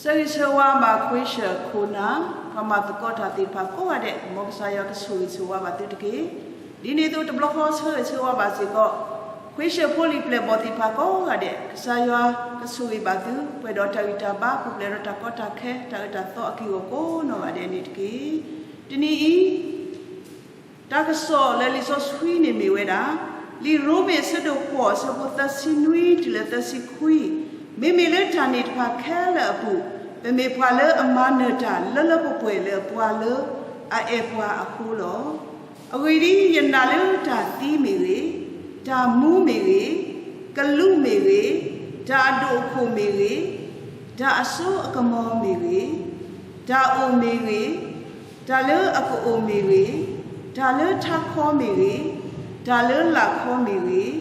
ဆၢဂ့ၤဆၢဝါဘၣ်ခွ့ၡၢၣ်ခိၣ်နၢ်, ပှၤမၤသကိးတၢ်သ့ၣ်တဖၣ်ကိးဂၤဒဲး, မ်ကစၢ်ယွၤကဆိၣ်ဂ့ၤဆိၣ်ဝါဘၣ်သုတက့ၢ်. ဒ်န့ၣ်အသိးတဘျီဃီဆၢဂ့ၤဆၢဝါဘၣ်စ့ၢ်ကီး ခွ့ၡၢၣ်ဖိလံၤပျဲၢ်ဘီၣ်သ့ၣ်တဖၣ်ကိးဂၤဒဲး, ကစၢ်ယွၤကဆိၣ်ဂ့ၤဘၣ်သု ပှဲၤဒီးတၢ်ဂံၢ်တၢ်ဘါ ပူၤဖျဲးဒီးတၢ်ကီတၢ်ခဲ တၢ်အၢတၢ်သီအက့ၢ်အဂီၤကိးနီၢ်ဂၤဒဲးန့ၣ်တက့ၢ်. တနံၤအံၤ တၢ်ကစီၣ်လၢလံာ်စီဆှံန့ၣ်မ့ၢ်ဝဲဒၣ် လံာ်ရိမ့ၤအဆၢဒိၣ်ဃိး အဆၢဖိသၢဆံနွံတုၤလၢသၢဆံခွံ, မ့မ့ၢ်လၢတၢ်န့ၣ်တဖၣ်ခဲလၢာ်အပူၤ ပမ့ၢ်ပှၤလၢအမၤနၢၤတၢ်လၢလၢပှဲၤပှဲၤလၢပှၤလၢအအဲၣ်ပှၤအဃိလီၤ. အဂ့ၢ်ဒ်အံၤ, ယနာ်လၢတၢ်သံမ့ၢ်ဂ့ၤ, တၢ်မူမ့ၢ်ဂ့ၤ, ကလူးမ့ၢ်ဂ့ၤ, တၢ်အဒိၣ်အခိၣ်မ့ၢ်ဂ့ၤ, တၢ်အစိအကမီၤမ့ၢ်ဂ့ၤ, တၢ်အိၣ်မ့ၢ်ဂ့ၤ, တၢ်လၢအကအိၣ်မ့ၢ်ဂ့ၤ, တၢ်လၢထးခီမ့ၢ်ဂ့ၤ, တၢ်လၢလာ်ခီမ့ၢ်ဂ့ၤ,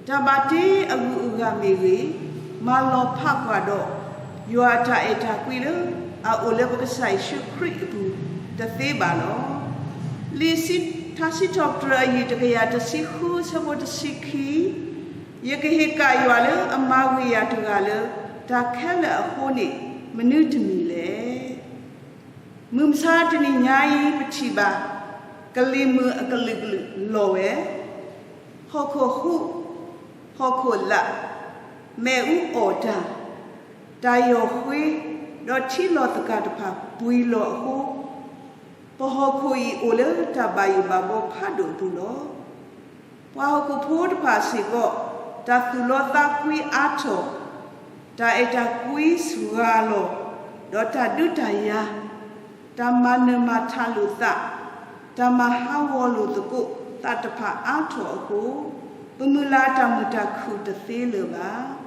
တၢ်ဘၣ်တ့အဂုၤအဂၤမ့ၢ်ဂ့ၤ, မၤလီၤဖးကွၢ်ဒီး ယွၤအတၢ်အဲၣ်တၢ်ကွံလၢအအိၣ်လၢပကစၢ်ယ့ၣ်ၡူးခရံာ်အပူၤတသ့ဘၣ်လီၤ. လံာ်ထါစံးထီၣ်ပတြၢၤအယုၢ်တကယၤတဆံဃု အဆၢဖိတဆံခံ, ယကဟ့ၣ်ကၣ်ယွၤလၢအမၤဂ့ၤယၤတဂၤလၢ တၢ်ခဲလၢာ်အဃိန့ၣ် မနုၤတမံၤလဲၣ်. မုၢ်မဆါတနံၤညါအံၤ ပထံၣ်ဘၣ် ကလံၤမုၢ်အကလုာ်ကလုာ်လီၤဝဲ, ဟီၣ်ခိၣ်ဟူး, ဟီၣ်ခိၣ်လာ်, မ့ၣ်အူအီၣ်တၢ်, တၢ်ယီၢ်ဃ့, ဒီးထံလီၤသကၤတဖၣ်ပှံၤလီၤအဃိ, ပဟီၣ်ခိၣ်အံၤအိၣ်လၢတၢ်ဘၣ်ယိၣ်ဘၣ်ဘှီဖးဒိၣ်အပူၤလီၤ. ပှၤဟီၣ်ခိၣ်ဖိတဖၣ်စ့ၢ်ကီး တၢ်သူၣ်လီသးကွံအါထီၣ်, တၢ်အဲၣ်တၢ်ကွံစှၤလီၤ, ဒီးတၢ်ဒုးတၢ်ယၤ, တၢ်မၤနၢၤမၤထးလိာ်သး, တၢ်မၤဟးဂီၤလိာ်သကိးသးတဖၣ်အါထီၣ်အဃိ, ပမုၢ်လၢ်တၢ်မုာ်တၢ်ခုၣ်တသ့လၢၤဘၣ်.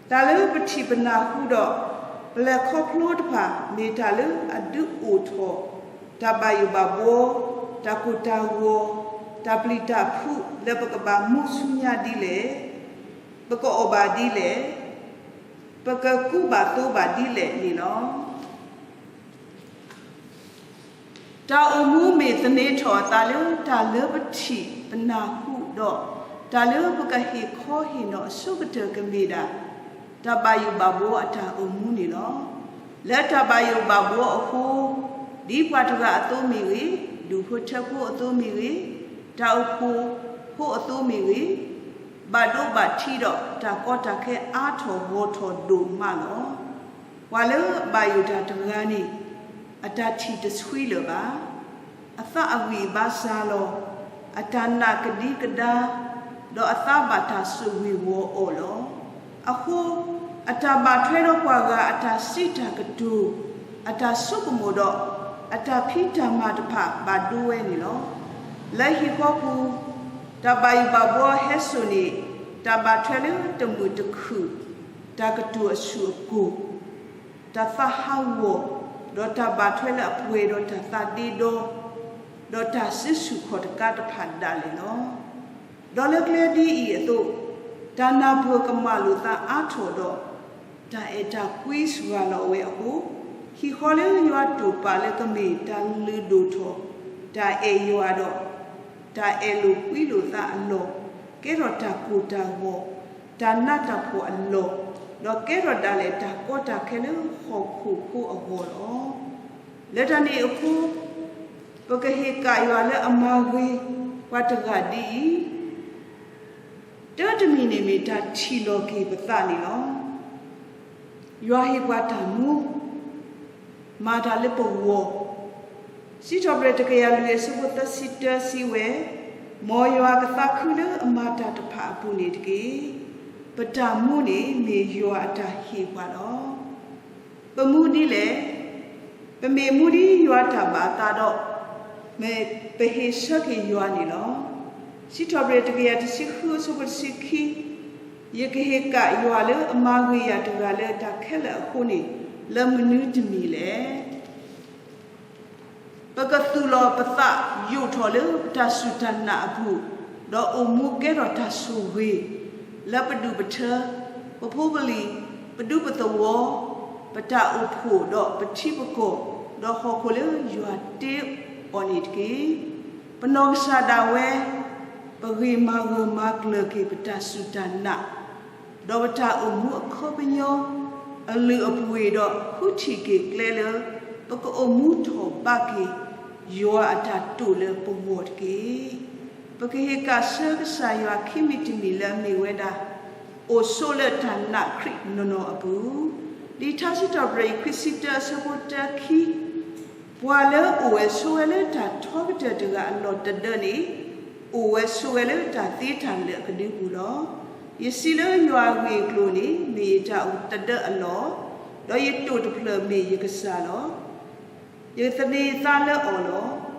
တၢ်လၢပထံၣ်ပနၢ်ဟူဒီး ပလဲၤခီဖျိတဖၣ် မ့ၢ်တၢ်လၢအဒုးအိၣ်ထီၣ် တၢ်ဘၣ်ယိၣ်ဘၣ်ဘှီ, တၢ်ကိၢ်တၢ်ဂီၤ, တၢ်ပျံၤတၢ်ဖုးလၢပကဘၣ်မူဆူညါဒ်လဲၣ်, ပကအီၣ်ဘၣ်ဒ်လဲၣ်, ပကကူဘၣ်သိဘၣ်ဒ်လဲၣ်န့ၣ်လီၤ. တၢ်အိၣ်မူမ့ၢ်သန့ၤထီၣ်အသးလၢ တၢ်လၢပထံၣ်ပနၢ်ဟူဒီး တၢ်လၢပကဟ့ၣ်ခီဟ့ၣ်နီၤအဆိကတၢၢ်ကမ့ၢ်ဒၣ် တၢ်ဘၣ်ယိၣ်ဘၣ်ဘှီအတၢ်အိၣ်မူန့ၣ်လီၤ. လၢတၢ်ဘၣ်ယိၣ်ဘၣ်ဘှီအဃိ, ဒ်ပှၤတဂၤအသိးမ့ၢ်ဂ့ၤ, ဒူၣ်ဖိထၢဖိအသိးမ့ၢ်ဂ့ၤ, တၢ်အိၣ်ဖှိၣ်ဖိအသိးမ့ၢ်ဂ့ၤ, ဘၣ်ဒိဘၣ်ထံးဒီးတၢ်ကီတၢ်ခဲအါထီၣ်ဂီၢ်ထီၣ်ဒိၣ်မးလီၤ. ပှၤလၢအဘၣ်ယိၣ်တၢ်တဂၤန့ၣ် အတၢ်ထံၣ်တဆှံလၢၤဘၣ်. အသးအဂံၢ်အဘါစှၤလီၤ, အတၢ်နာ်ကဒံကဒါ, ဒီးအသးဘၣ်တၢ်ဆိၣ်ဂ့ၤဂီၤအီၤလီၤ. အဃိ, အတၢ်ဘၣ်ထွဲဒီးပှၤဂၤအတၢ်စံးတၢ်ကတိၤ, အတၢ်ဆိကမိၣ်ဒီး အတၢ်ဖံးတၢ်မၤတဖၣ်ဘၣ်ဒိဝဲန့ၣ်လီၤ. လၢဟံၣ်ဃီပူၤ, တၢ်ဘၣ်ယိၣ်ဘၣ်ဘှီဟဲစိာ်န့ၣ် တၢ်ဘၣ်ထွဲလၢတမုာ်တခုၣ်, တၢ်ကတိၤအဆူၣ်အကိၢ်, တၢ်သးဟးဂီၤ, ဒီးတၢ်ဘၣ်ထွဲလၢအပှဲၤဒီးတၢ်သးဒ့ဒီ, ဒီးတၢ်စုဆူၣ်ခီၣ်တကါတဖၣ်ဒၣ်လဲာ်လီၤ. ဒီးလၢကျဲဒ်အံၤအသိး, တၢ်နၢ်ပၢၢ်ကမၣ်လိာ်သးအါထီၣ်ဒီး တၢ်အဲၣ်တၢ်ကွံစှၤလီၤဝဲအဃိ, ဟံၣ်ဃီလၢယွၤတိာ်ပာ်လၢကမ့ၢ်တၢ်လုၢ်ဒိၣ်ထီၣ် တၢ်အဲၣ်ယွၤဒီး တၢ်အဲၣ်လိာ်ကွံလိာ်သးအလီၢ်, ကဲထီၣ်တၢ်ကိၢ်တၢ်ဂီၤ, တၢ်နးတၢ်ဖှီၣ်အလီၢ်, ဒီးကဲထီၣ်ဒၣ်လဲာ်တၢ်ကီတၢ်ခဲလၢဟီၣ်ခိၣ်ဖိအဂီၢ်လီၤ. လၢတၢ်န့ၣ်အဃိ, ပကဟ့ၣ်ကၣ်ယွၤလၢအမၤဂ့ၤပှၤတဂၤဒ်အံၤ, တၢ်တမံၤန့ၣ်မ့ၢ်တၢ်ထံၣ်လီၤက့ၤပသးန့ၣ်လီၤ. ယွၤဟ့ၣ်ပှၤတၢ်မူ, မၤတၢ်လၢပဂီၢ်, စံးထီၣ်ပတြၢၤတကယၤလွံၢ်အဆၢဖိသၢဆံတၢစံးဝဲ, မ်ယွၤကသးခုလၢအမၤတၢ်တဖၣ်အပူၤန့ၣ်တက့ၢ်. ပတၢ်မူန့ၣ်မ့ၢ်ယွၤအတၢ်ဟ့ၣ်ပှၤလီၤ. ပမူဒ်လဲၣ်. ပမ့ၢ်မူဒ်ယွၤတၢ်ဘၣ်အသးဒီး, မ့ၢ်ပဟ့ၣ်ဆၢက့ၤယွၤန့ၣ်လီၤ. စံးထီၣ်ပတြၢၤတကယၤတဆံဃုအဆၢဖိတဆံခံ, ယကဟ့ၣ်ကၣ်ယွၤလၢအမၤဂ့ၤယၤတဂၤလၢတၢ်ခဲလၢာ်အဃိန့ၣ် လၢမနုၤတမံၤလဲၣ်. ပကသူၣ်လီၤပသးယိာ်ထီၣ်လၢပတၢ်စူၢ်တၢ်နာ်အပူၤ, ဒီးအိၣ်မူကဲထီၣ်တၢ်ဆိၣ်ဂ့ၤ, လၢပဒူၣ်ပထၢ, ပဖိပလံၤ, ပဒူပသဝီ, ပတၢ်အိၣ်ဖှိၣ်ဒီးပထံပကီၢ်, ဒီးဟီၣ်ခိၣ်လၢယွၤတ့အီၤန့ၣ်တက့ၢ်. ပနီၢ်ကစၢ်ဒၣ်ဝဲ, ပဂ့ၤမၤဂၢၢ်မၤကျၢၤက့ၤပတၢ်စူၢ်တၢ်နာ်, ဒီးပတၢ်အိၣ်မူအခီပညီ, အလုၢ်အပှ့ၤဒီးဃုထံၣ်က့ၤကျဲလၢ ပကအိၣ်မူထီၣ်ဘၣ်က့ၤ ယွၤအတၢ်တိာ်လၢပဂီၢ်တက့ၢ်. ပကဟ့ၣ်ကးဆၢကစၢ်ယွၤခံမံၤတမံၤလၢအမ့ၢ်ဝဲဒၣ် အိၣ်ဆိးလၢတၢ်နာ်ခရံာ်နီၢ်နီၢ်အပူၤ, လံာ်ထါစံးထီၣ်ပတြၢၤ အံၤ ခွံဆံတၢ အဆၢဖိတၢ ခံ ပှၤလၢအိၣ်ဝဲဆိးဝဲလၢတၢ်ထီကတၢၢ်တဂၤအလီၢ်တဒၢန့ၣ် အိၣ်ဝဲဆိးဝဲလၢတၢ်သ့တၢ်လၢာ်အကဒုပူၤလီၤ. ယစံးလၢယွၤအဂ့ၢ်အကျိၤန့ၣ် မ့ၢ်ယတၢ်အိၣ်တဒၢအလီၢ်, ဒီးယတိာ်တဖျၢၣ်မ့ၢ်ယကစၢ်လီၤ. ယသန့ၤသါလၢအီၤလီၤ.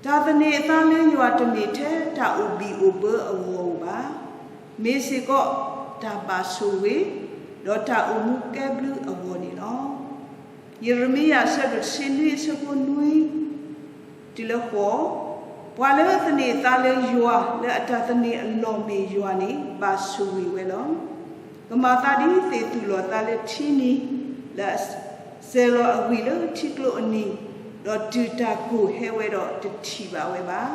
တၢ်သန့ၤအသါလၢယွၤတမ့ၢ်ထဲတၢ်အိၣ်ဘံၣ်အိၣ်ဘၢအဂီၢ်ဧိၤဘၣ်, မ့ၢ်စ့ၢ်ကီးတၢ်ဘၣ်ဆိၣ်ဂ့ၤ ဒီးတၢ်အိၣ်မူကဲဘျုးအဂီၢ်န့ၣ်လီၤ. ယံးရမံယၤ အဆၢဒိၣ်တဆံနွံ အဆၢဖိနွံ တုၤလၢဃိး, ပှၤလၢအသန့ၤအသါလၢယွၤ လၢအတၢ်သန့ၤအလီၢ်မ့ၢ်ယွၤန့ၣ် ဘၣ်ဆိၣ်ဂ့ၤဝဲလီၤ. ကမၤသးဒ်သ့ၣ်သူၣ်လီၤသးလၢထံနံၤ, လၢအစဲၤလီၤအဂံၢ်လၢထံကျိအနံၤ, ဒီးတုၤတၢ်ကိၢ်ဟဲဝဲဒီးတထံၣ်ဘၣ်ဝဲဘၣ်.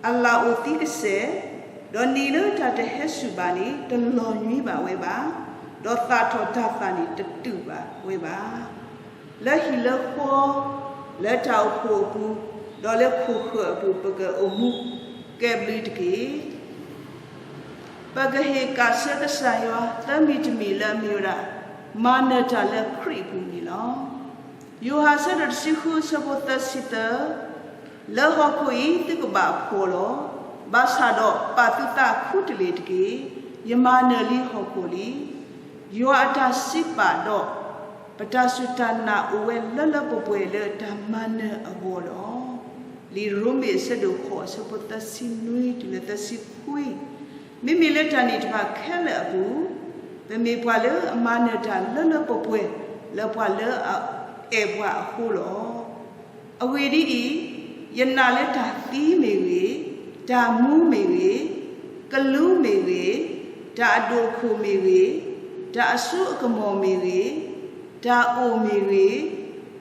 အလၣ်အိၣ်သံကစဲာ်, ဒီးနံၤလၢတၢ်တဟဲစူၤဘၣ်န့ၣ် တလီၤညွံးဘၣ်ဝဲဘၣ်, ဒီးသၣ်ထီၣ်တၢ်သၣ်န့ၣ်တတုာ်ဘၣ်ဝဲဘၣ်. လၢဟံၣ်လၢဃီ, လၢတၢ်အိၣ်ဖှိၣ်အပူၤ, ဒီးလၢခိၣ်ဃၢၤအပူၤ ပကအိၣ်မူကဲဘျုးတက့ၢ်. ပကဟ့ၣ်ကးဆၢကစၢ်ယွၤ သၢမံၤတမံၤလၢအမ့ၢ်ဝဲဒၣ် မၤနၢၤတၢ်လၢခရံာ်အပူၤန့ၣ်လီၤ. ယိၤဟၣ်အဆၢဒိၣ်တဆံဃု အဆၢဖိသၢဆံသၢ, လၢဟီၣ်ခိၣ်အံၤသုကဘၣ်ဖှီၣ်လီၤ. ဘၣ်ဆၣ်ဒီးပာ်သုသးခူတလ့ၢ်တက့ၢ်. ယမၤနၢၤလံဟီၣ်ခိၣ်လံ. ယွၤအတၢ်စံးပာ်ဒီး ပတၢ်စူၢ်တၢ်နာ်အိၣ်ဝဲလၢလၢပှဲၤပှဲၤလၢတၢ်မၤနၢၤအဂီၢ်လီၤ. လံာ်ရိမ့ၤအဆၢဒိၣ်ဃိး အဆၢဖိသၢဆံနွံတုၤလၢသၢဆံခွံ, မ့မ့ၢ်လၢတၢ်န့ၣ်တဖၣ်ခဲလၢာ်အပူၤ, ပမ့ၢ်ပှၤလၢအမၤနၢၤတၢ်လၢလၢပှဲၤပှဲၤ လၢပှၤလၢအအဲၣ်ပှၤအဃိလီၤ. အဂ့ၢ်ဒ်အံၤ, ယနာ်လၢတၢ်သံမ့ၢ်ဂ့ၤ, တၢ်မူမ့ၢ်ဂ့ၤ, ကလူးမ့ၢ်ဂ့ၤ, တၢ်အဒိၣ်အခိၣ်မ့ၢ်ဂ့ၤ, တၢ်အစိအကမီၤမ့ၢ်ဂ့ၤ, တၢ်အိၣ်မ့ၢ်ဂ့ၤ,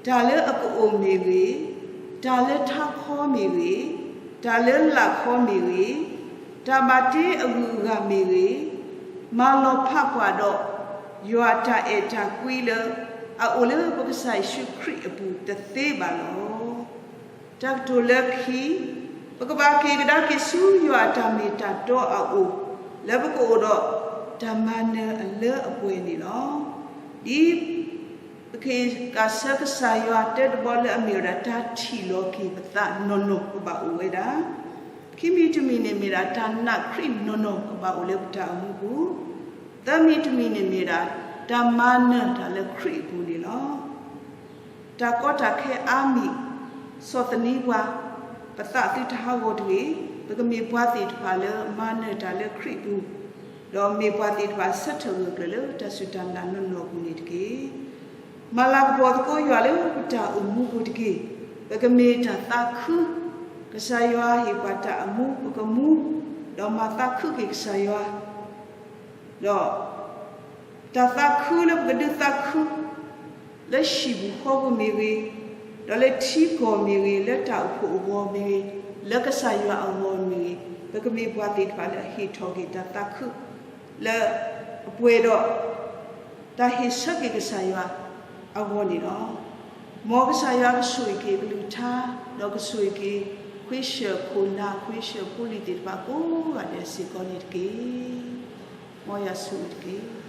တၢ်လၢအကအိၣ်မ့ၢ်ဂ့ၤ, တၢ်လၢထးခီမ့ၢ်ဂ့ၤ, တၢ်လၢလာ်ခီမ့ၢ်ဂ့ၤ, တၢ်ဘၣ်တ့အဂုၤအဂၤမ့ၢ်ဂ့ၤ, မၤလီၤဖးကွၢ်ဒီး ယွၤအတၢ်အဲၣ်တၢ်ကွံလၢ အအိၣ်လၢပကစၢ်ယ့ၣ်ၡူးခရံာ်အပူၤတသ့ဘၣ်လီၤ. တၢ်ကတိၤလၢခံ, ပကဘၣ်က့ၤကဒါက့ၤဆူယွၤအတၢ်မ့ၢ်တၢ်တီအအိၣ် လၢပကအိၣ်ဒီးတၢ်မၤနၢၤအလၢအပှဲၤန့ၣ်လီၤ. ဒ်ပကဟ့ၣ်ကးဆၢကစၢ်ယွၤတၢတဘီလၢအမ့ၢ်ဝဲဒၣ် တၢ်ထံၣ်လီၤက့ၤပသးနီၢ်နီၢ်ကဘၣ်အိၣ်ဝဲဒၣ်, ခံမံၤတမံၤန့ၣ်မ့ၢ်ဒၣ် တၢ်နာ်ခရံာ်နီၢ်နီၢ်ကဘၣ်အိၣ်လၢပတၢ်အိၣ်မူပူၤ, သၢမံၤတမံၤန့ၣ်မ့ၢ်ဒၣ် တၢ်မၤနၢၤတၢ်လၢခရံာ်အပူၤန့ၣ်လီၤ. တၢ်ကီတၢ်ခဲအါမံၤ ဆီၣ်သနံးပှၤ, ပသးသုတဟးဂီၤတဂ့ၤ, ပကမ့ၢ်ပှၤသ့ၣ်တဖၣ်လၢမၤနၢၤတၢ်လၢခရံာ်အပူၤ, ဒီးမ့ၢ်ပှၤသ့ၣ်တဖၣ်ဆၢထၢၣ်ဂၢၢ်ကျၢၤလၢတၢ်စူၢ်တၢ်နာ်နီၢ်နီၢ်အပူၤန့ၣ်တက့ၢ်. မၤလၤကပီၤသကိးယွၤလၢပတၢ်အိၣ်မူပူၤတက့ၢ်. ပကမ့ၢ်တၢ်သးခု, ကစၢ်ယွၤဟ့ၣ်ပှၤတၢ်အမူပကမူ, ဒီးမၤသးခုက့ၤကစၢ်ယွၤ ဒီးတၢ်သးခုလၢပကဒုးသးခု လၢဟံၣ်ပူၤဃီပူၤမ့ၢ်ဂ့ၤ, ဒီးလၢထံကီၢ်မ့ၢ်ဂ့ၤ, လၢတၢ်အိၣ်ဖှိၣ်အဂီၢ်မ့ၢ်ဂ့ၤ, လၢကစၢ်ယွၤအဂီၢ်မ့ၢ်ဂ့ၤ, ပကမ့ၢ်ပှၤသ့ၣ်တဖၣ်လၢအဟ့ၣ်ထီၣ်က့ၤတၢ်သးခု လၢအပှဲၤဒီး တၢ်ဟ့ၣ်ဆၢက့ၤကစၢ်ယွၤအဂီၢ်န့ၣ်လီၤ. မ်ကစၢ်ယွၤကဆိၣ်ဂ့ၤက့ၤအကလုၢ်ကထါ, ဒီးကဆိၣ်ဂ့ၤက့ၤ ခွ့ဆၢၣ်ခိၣ်နၢ် ခွ့ဆၢၣ်ဖိလံၤသ့ၣ်တဖၣ်ကိးဂၤဒဲးစ့ၢ်ကီးန့ၣ်တက့ၢ်. မ်ယွၤဆိၣ်ဂ့ၤတက့ၢ်.